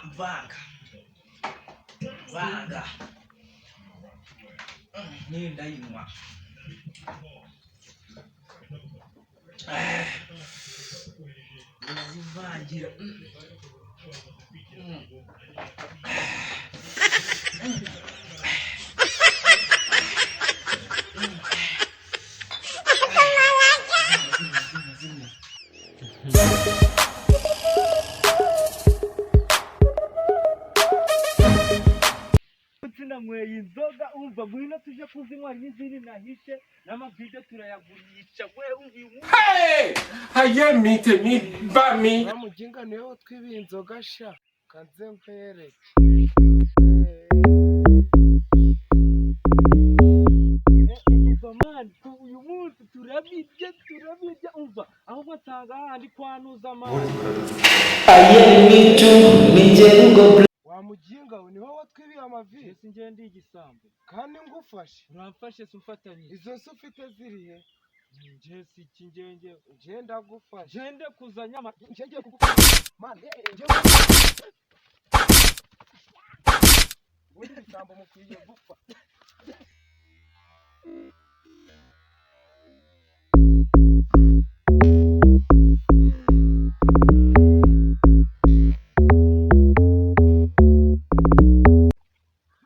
Mvanga mvanga nindayinywa. Uzivangira. Zimya, zimya. Nanyweye inzoga, umva, ngwino tuje kuzinywa n'izindi nahishe n'amavide turayagurisha we, umva uyu munsi. Hey! Ayé mi, tèmi bá mi. Wa muginga, niwe watwibiye inzoga sha, kanze nkwereke. Umva man, uyu munsi turabirya, turabirya, umva, ahubwo nsanga hahandi kwanuza amani. Wa muginga we, niwe watwibiye amavide? Ese njye ndi igisambo? Kandi ngufashe. Uramfashe se umfatanyije? Izo se ufite zirihe? Njye si iki ngenge. Nje ndagufashe. Njye kuzanya ama Nje ngiye kugufasha man, nje ubundi ibisambo mukwiye gupfa.